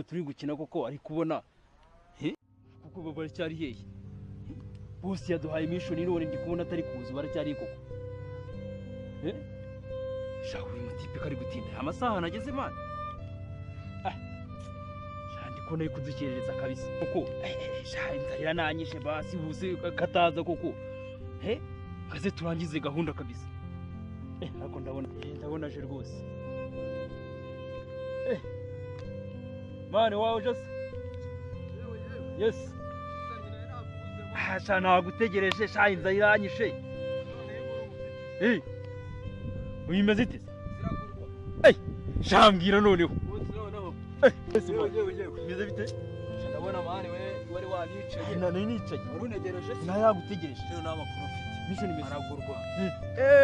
Umupira turi gukina koko ari kubona kuko baracyari hehe? Bose yaduhaye mission none ndi kubona atari kuza, baracyari koko. Sha uyu mutipe kari gutinda amasaha nageze man. Sha ndi kubona ari kudukerereza kabisa koko. Sha inzara nanyishe basi buse kataza koko. Kaze turangize gahunda kabisa. Ariko ndabona aje rwose. Mani wawe just. Yes. Sha nagutegereje sha inzara iranyishe. Uyimeze ite? Sha mbwira noneho. Bimeze bite? Ndabona mani we wari wanicaye. Nani nicaye? Wari unegereje? Nayagutegereje. Rero namakuru mfite. Mission imeze aragurwa.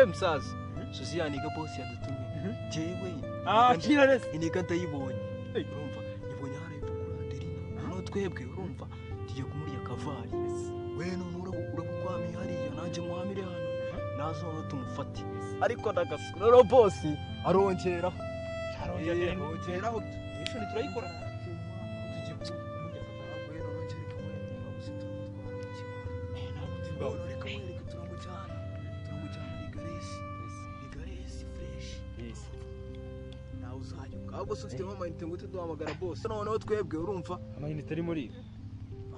Musaza. Suzi yaniga boss yadutumye. Jewe. Kira rese. Iniga ndayibonye. Urumva nibonye hari ipfukura Adelina. Noneho twebwe urumva tugiye kumurya kavari. We none urabukwami hariya nanjye nkwamire hano. Nazo tumufate. Ariko ndagasuka. Rero boss arongeraho. Arongeraho. Mission turayikora. Tugiye kumurya kavari. We none kereka we abuze tumutwara mu kigo. Reka wereke turamujyana. Turamujyana ni Garesi. Ni Garesi fresh. Yes. Nawe uzajya ahubwo se ufite amayinite ngo duhamagara boss. Noneho twebwe urumva amayinite ari muri ibi.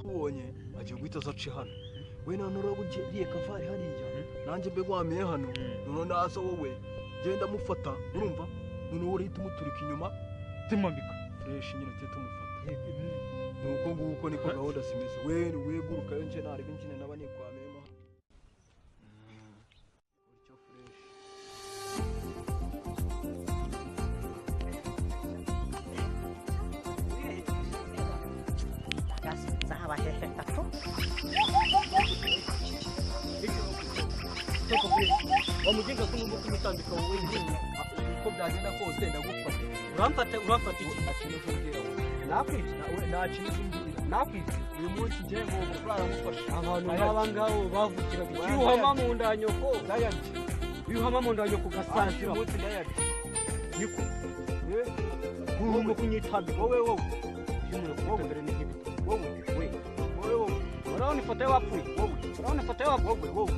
Ubonye agiye guhita azace hano. We none urabugiriye kavari hariya. Nanjye mbe gwamiye hano. None naza wowe genda mufata urumva none wowe urahita umuturika inyuma tumambika fresh nyine tete tumufata. Nuko nguko niko gahunda zimeze. We weguruka yo nje narebe njine naba nikwamiyemo. Utyo fresh. Wamugenga ko kumutambika wowe uko byagenda kose ndagufata. Uramfata iki? Nakwica nta Nakwica uyu munsi ngiye ngo kurara mufasha abantu nk'aba ngabo bavukiraga icyuhama mu nda nyoko. Ndayarya Uyuhama mu nda nyoko ugasazira. Uyu munsi ndayarya niko wowe kunyitambika wowe wowe wowe wowe we wowe wowe urabona ifoto y'abapfuye wowe urabona ifoto y'abapfuye wowe wowe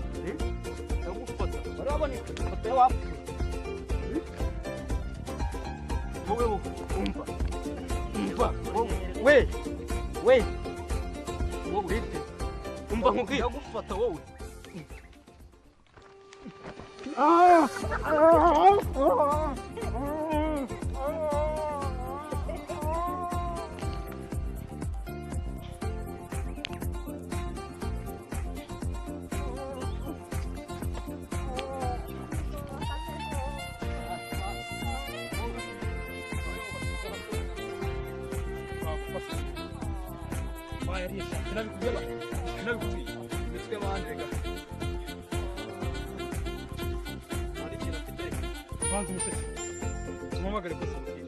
ndagufata urabona ifoto y'abapfuye wowe wowe umva umva wowe we we wowe bite umva nkubwire ndagufata wowe. Banza umuseke tumuhamagare bose.